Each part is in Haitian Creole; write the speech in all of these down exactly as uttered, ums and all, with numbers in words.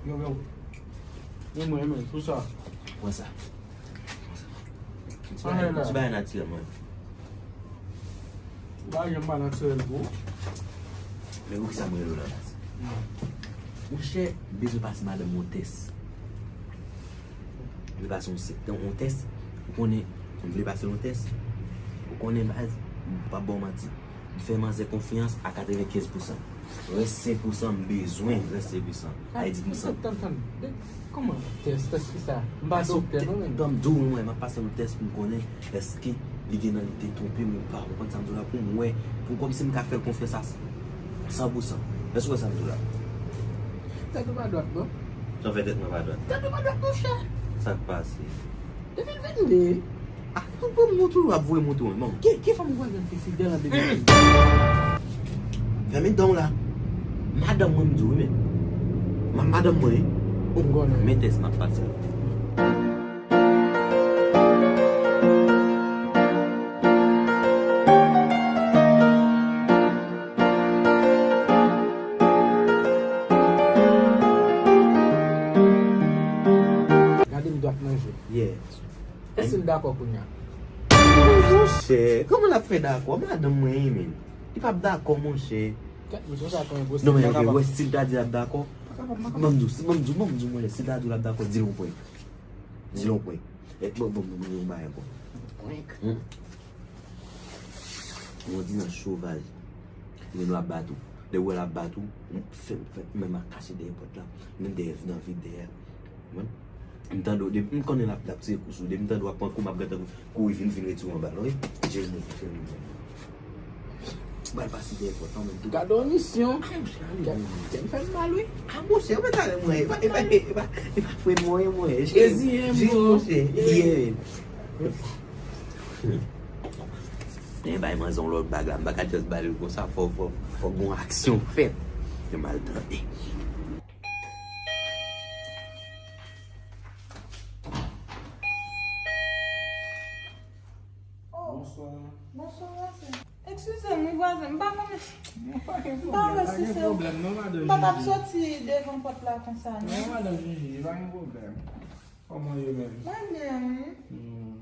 Yo, yo. Mwen, mwen, mwen, pou sa. Pran sa. Pran sa. Ti bagay, ti bagay natirèl, mwen. Ou pa janm pa natirèl, bro. Men ou ki sa mwen rele w la, baz? Monchè, m bezwen pase madanm mwen yon tès. M vle pase yon se-, yon tès. Ou konnen, m vle pase yon tès. Ou konnen, baz, m p ap ba w manti. M fè manzè konfyans a katrevenkenz pousan. Rès senk pousan m bezwen, rès senk pousan. A, di m san. Tann, tann, tann. Kòman? Tès, tès ki sa? M pa doktè, non, men. Tan m di w, mwen, m ap pase yon tès pou m konnen èske li gen nan li te twonpe m ou pa. Ou konprann sa m di w la? Pou m wè, pou kòmsi m ka fè l konfyans a san pousan. Èske w wè sa m di w la? Tèt ou pa dwat, non? Sa fè tèt mwen pa dwat? Tèt ou pa dwat, monchè. Sa k pase? De mil vennde. Ah, ou pran m, ou toujou ap voye m, ou tou, bon. Ki, ki fanm ou pral jwenn pi fidèl an de mil vennde? Fèmen dan w la. Madanm mwen, m di w, wi, men. Ma-, madanm mwen, wi. M konnen. Men tès m ap pase la. Gade m dwat nan je. Yeah. Èske l dakò kounye a? Monchè, kòman l ap fè dakò? Madanm mwen, men. Li p ap dakò, monchè. Kèt, monchè, sa konn gwo. Non, men, ok, vagabon. Wè, si l ta di l ap dakò. Vagabon, vagabon. Ban m di w, si, ban m di w, ban m di w, monchè, si l ta di w l ap dakò, di l yon prank. Di l yon prank. E, bon, bon, bon, bon, yon bagay ankò. Prank? Hmm. Yon di nan sovaj. Men l ap bat ou. Lè w wè l ap bat ou, fè, fè, men m a kache dèyè pòt la. Men dèyè, nan vide dèyè. Konprann? M tande w, depi m konnen l ap, l ap tire kou sou, depi m tande w ap pran kou, m ap gentan kouri vin, vin retire w anba l, wi. Jezi, fè m. Bal pase dèyè pòt la, men tou. Gade yon misyon. Kè m fè m mal, wi. A, monchè, ou mèt ale, mwen. E pa, e pa, e pa, e pa frè mwen, mwen. Jezi, jezi, monchè. Yeah. Men bay manzè yon lòt bag la, m pa ka just ba li konsa, fò, fò, fò gon aksyon fèt. Yo mal tande. Oh, bonswa. Bonswa, vwazen. Eskize m, wi, vwazen, m pa konnen. Non, pa gen pwoblèm, pa gen pwoblèm, non, madanm Gigi. M pa t ap soti devan pòt la konsa, non. Non, madanm Gigi, pa gen pwoblèm. Kòman w ye menm? Mwen byen, wi. Hmm.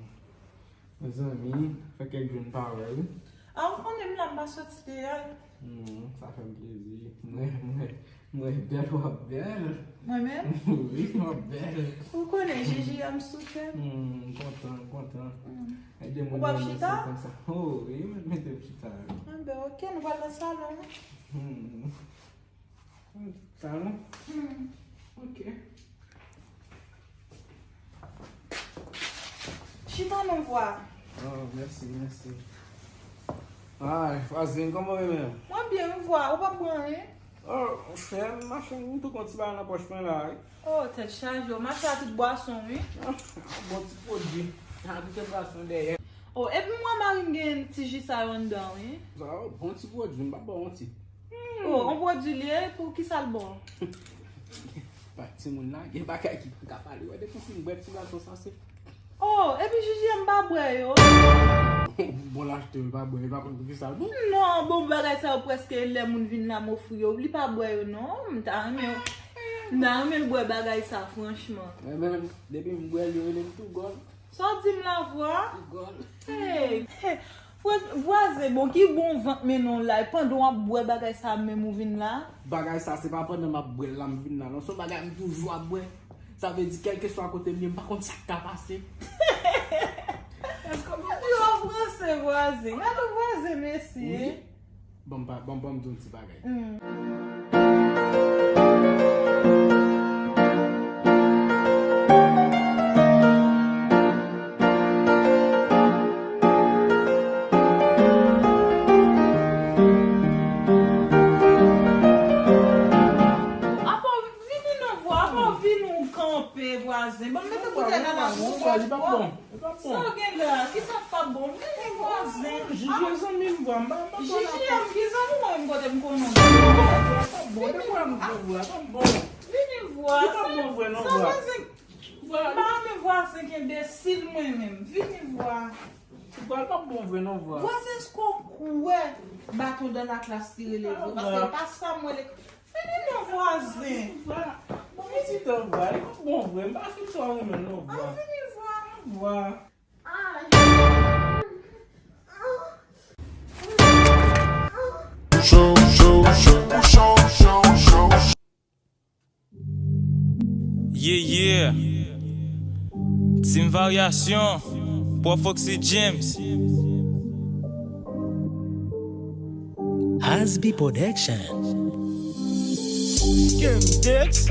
Mezanmi, fè kèk jou n pa wè, wi. A, ou konnen m la, m pa soti deyò. Hmm, sa fè m plezi. Mwen, mwen, mwen bèl, w ap bèl. Mwen menm? Wi, w ap bèl. Ou konnen, Gigi a m sou kè m. Hmm, m kontan, m kontan. Hmm. Ou p ap chita? Oh, wi, mwen mete m chita, wi. Anben, ok, nou pral nan salon, wi. Hmm. Sa non? Hmm. Ok. Chita non, vwa. Oh, mèsi, mèsi. Ay, vwazen, kòman w ye menm? Mwen byen, vwa. Ou p ap bwè anyen? Oh, monchè, m mache, m tou gon ti bagay nan pòch mwen la, wi. Oh, tèt chaje, w mache a tout bwason, wi. Bon ti pwodui. A, tout bwason dèyè. Oh, epi m wè mari m gen ti ji sa yo anndan, wi. Sa, bon ti pwodui, m p ap ba w manti. Hmm. Oh, on pwodui li ye, pou ki sa l bon? Pa timoun la, gen bagay ki pa ka pale. Wè, depi si m bwè ti gason sa, se... Oh, epi Gigi a m pa bwè yo. Bon, l achte yo, l pa bwè, l pa konn pou ki sa l bon. Non, bon, bagay sa yo prèske lè moun vin la m ofri yo, li pa bwè yo, non. M ta renmen, m ta renmen l bwè bagay sa, franchman. Mwen menm, depi m bwè l, yo rele m tou gòl. Sa w di m la, vwa? Hey, hey, vwa-, vwazen, bon, ki bon vant mennen w la, e pandan w ap bwè bagay sa menm ou vin la? Bagay sa, se pa pandan m ap bwè l la m vin la, non, se yon bagay m toujou ap bwè. Sa vle di, kèlkeswa kote m ye, m pa konn sa k ka pase. Èske w konprann? Yo, vwazen, vwazen, gade vwazen, mesye. Wi. Ban m pa, ban, ban m di w yon ti bagay. Hmm. Apa w vini non, vwa, apa w vini w kanpe, vwazen. Ban m mete boutèy la nan bouch ou. Li pa bon. Sa w gen la? Kisa k pa bon? Vini vwazen. Jiji zanmi m, vwa, m pa, m pa bon. Jiji a m ki zanmi mwen, m kote m konnen w. Vini vwa. Vini vwa. Sa vwazen. M pa renmen vwazen ki enbesil mwen menm. Vini vwa. Vwa, l pa bon vre non, vwa. Vwazen, èske w kwè baton dan laklas ki rele vre? Paske pa sa m wè l. Vini non, vwazen. Vwa. Ti tan vwa, li pa bon vre, m pa fin twò renmen l non vwa. Vwa. Show, show, show, show, show, show. Yeah, yeah. Team Variasyon, Prof Foxy James. Hasby Production. Game Dex.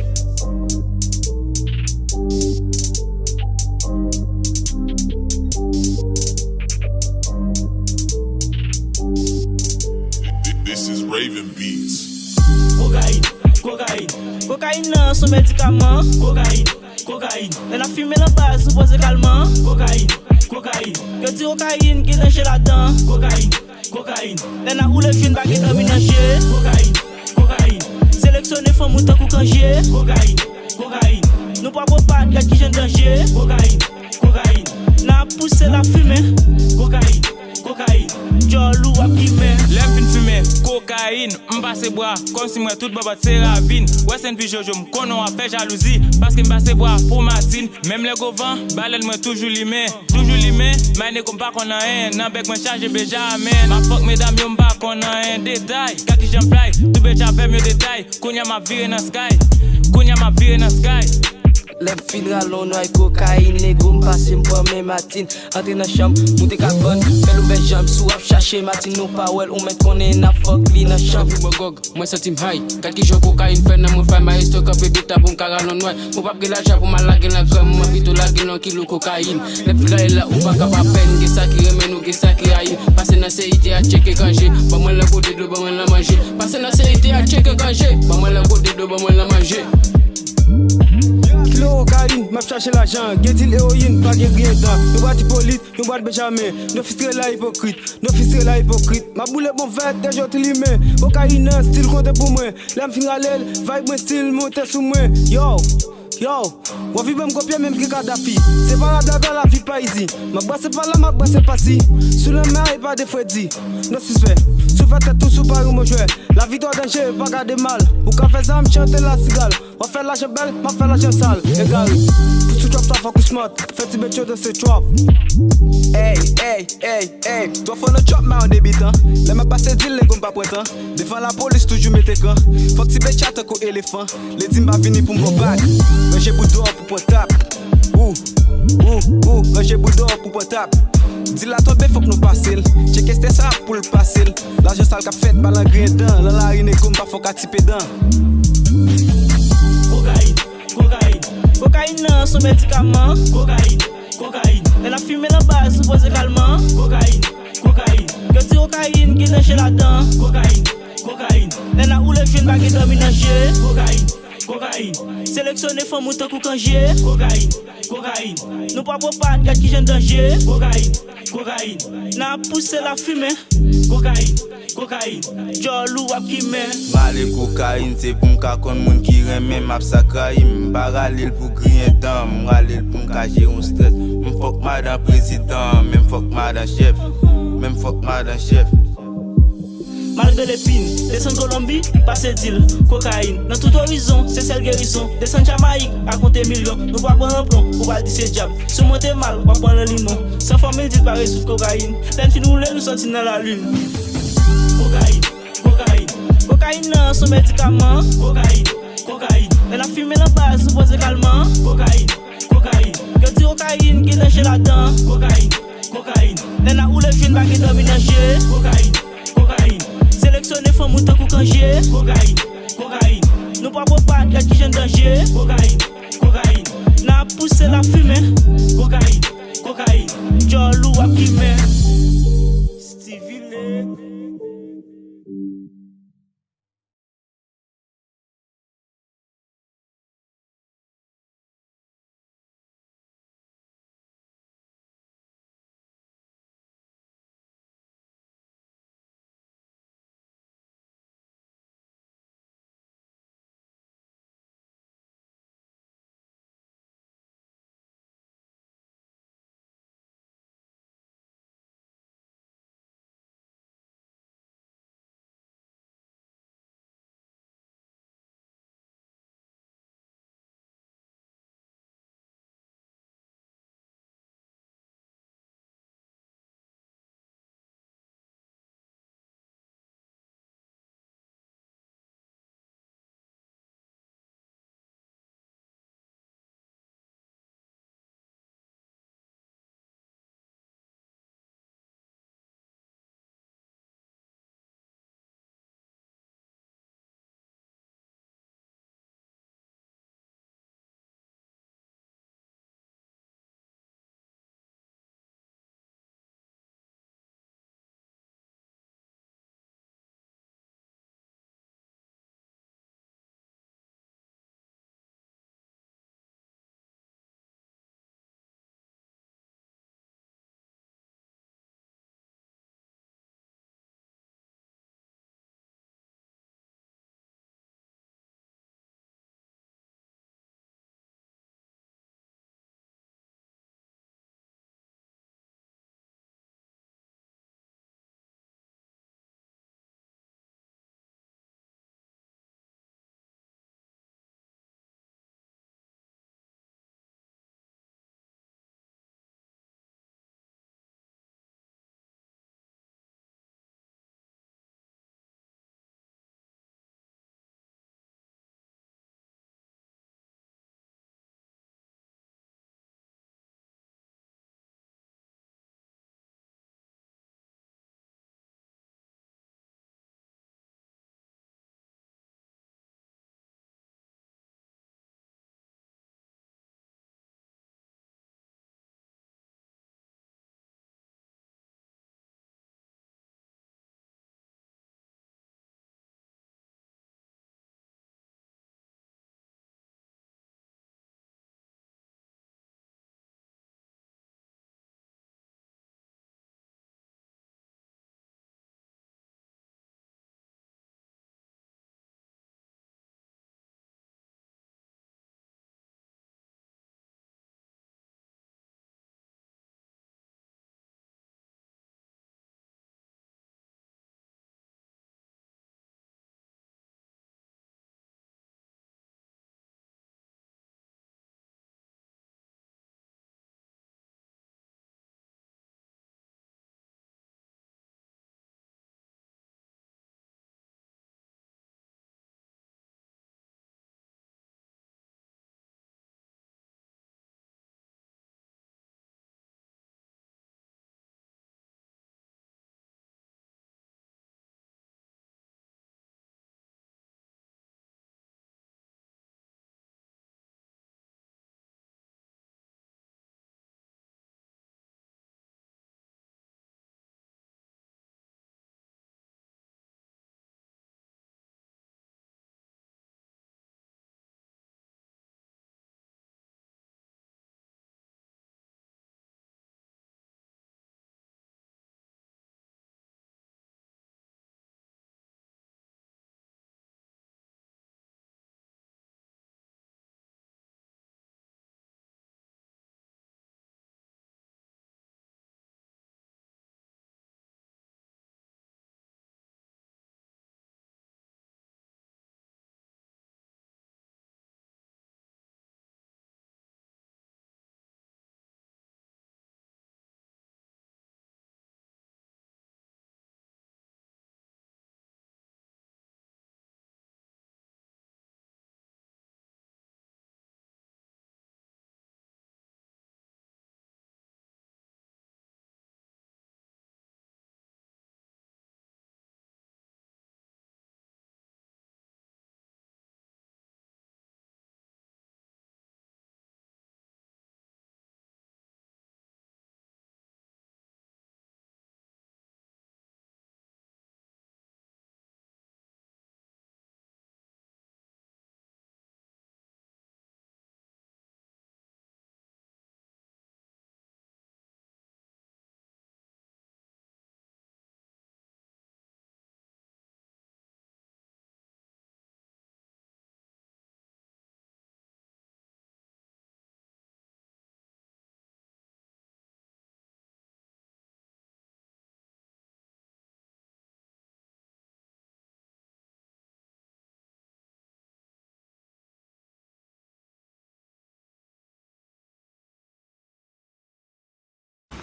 This is Raven Beats. Kokayin, kokayin. Kokayin nan se yon medikaman. Kokayin, kokayin. Lè n ap fimen nan baz, nou poze kalman. Kokayin, kokayin. Yo di kokayin gen danje ladan. Kokayin, kokayin. Lè n ap woule jwenn pa gen dòmi nan je. Kokayin, kokayin. Seleksyone fanm ou tankou kanje. Kokayin, kokayin. Nou pa pran pad, gad kijan danje. Kokayin, kokayin. N ap pouse l ap fimen. Kokayin, kokayin. Djòl ou ap kimen. Lè m fin fimen kokayin, m pase bwa, kòmsi m wè tout bò bòt se ravin. Wè Senpi Jojo, m konnen w ap fè jalouzi, paske m pase bwa pou Matin. Menm lè gwo van, balèn mwen toujou limen, toujou limen. My nigga, m pa konn anyen, nan bèg mwen chaje Benjamin. M ap fòk medam yo, m pa konn anyen. Detay, gad kijan m fly, tou bitch avè m yo detay. Kounye a m ap vire nan sky, kounye a m ap vire nan sky. Lè m fin rale yon nway kokayin, nego, m pase m pran men Matin. Antre nan chanm, moute kabann, fè l ouvè janm. Si w ap chache Matin, ou pa wè l, ou mèt konnen n ap fòk li nan chanm. Anvi bò gòg, mwen santi m high. Gad kijan kokayin fè nan mwen fay. Maestro kanpe bit la pou m ka rale yon nway. Mwen p ap gen lajan pou m al lage l nan granm, mwen pito lage l yon kilo kokayin. Lè m fin rale la, ou pa ka pa pè n. Gen sa ki renmen nou, gen sa ki rayi n. Pase nan C I T a tcheke kanje. Ban mwen lè kote dlo, ban mwen lè manje. Pase nan C I T a tcheke kanje. Ban mwen lè kote dlo, ban mwen lè manje. Kilo kokayin, m ap chache lajan. Gen dil ewoyin, pa gen griyen dan. Yon bwat Ipolit, yon bwat Benjamin. No filtre la ipokrit, no filtre la ipokrit. M ap boule bon vèt, deje tou limen. Kokayin nan stil konte pou mwen. Lè m fin rale l, vibe mwen stil monte sou mwen. Yo, yo, w anvi ban m gwo pye menm ke Kadhafi. Se pa rablabla, lavi pa izi. M ap brase pa la, m ap brase pa si. Sou lanmè a, e pa de fredi. No sispè, sou fè tèt ou sou pa yon bon jwè. Lavi twò danje, pa gade mal. Ou ka fè zam, chante la sigal. W ap fè lajan bèl, m ap fè lajan sal. Egare. Pou sou trap sa fòk ou smart. Fè ti bèt yo danse trap. Ey, ey, ey, ey. Twò fò nan trap, m a yon debitan. Lè m ap pase dil, nego, m pa pran tan. Devan lapolis, toujou mete kan. Fòk ti bèt chat tankou elefan. Li di m pa vini pou m pran bag. Ranje bouda w pou pran tap. Ou, ou, ou, ranje bouda w pou pran tap. Dil la tonbe, fòk nou pase l. Tcheke stè sa pou l pase l. Lajan sal k ap fèt, pa lan griyen dan. Lan lari, nego, m pa fòk atipe dan. Kokayin, kokayin. Kokayin nan se yon medikaman. Kokayin, kokayin. Lè n ap fimen nan baz, nou poze kalman. Kokayin, kokayin. Yo di kokayin gen danje ladan. Kokayin, kokayin. Lè n ap woule jwenn pa gen dòmi nan je. Kokayin, kokayin. Seleksyone fanm ou tankou kanje. Kokayin, kokayin. Nou pa pran pad, gad kijan danje. Kokayin, kokayin. N ap pouse l ap fimen. Kokayin, kokayin. Djòl ou ap kimen. M rale kokayin, se pou m ka konn moun ki renmen m ap sakrayi m. M pa rale l pou griyen dan, m rale l pou m ka jere yon strès. M fòk madan prezidan, menm fòk madan chèf, menm fòk madan chèf. Malgre lepin, desann Kolonbi, pase dil, kokayin. Nan tout orizon, se sèl gerizon. Desann Jamayik, rakonte milyon. Nou pa pran ranplon, ou pa di se dyab. Si w monte mal, w ap pran nan limon. San fòmil dil pa rezoud kokayin. Lè n fin woule, nou sòti nan lalin. Kokayin, kokayin. Kokayin nan se yon medikaman. Kokayin, kokayin. Lè n ap fimen nan baz, nou poze kalman. Kokayin, kokayin. Yo di kokayin gen danje ladan. Kokayin, kokayin. Lè n ap woule jwenn pa gen dòmi nan je. Kokayin, kokayin. Seleksyone fanm ou tankou kanje. Kokayin, kokayin. Nou pa pran pad, gad kijan danje. Kokayin, kokayin. N ap pouse l ap fimen. Kokayin, kokayin. Djòl ou ap kimen. Stevie Lake.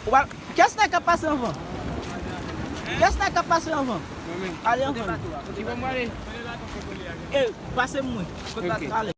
Ou pa, kiyès nèg k ap pase anvan? Kiyès nèg k ap pase anvan? Ale anvan. E, pase m mwen. Kote bato ale?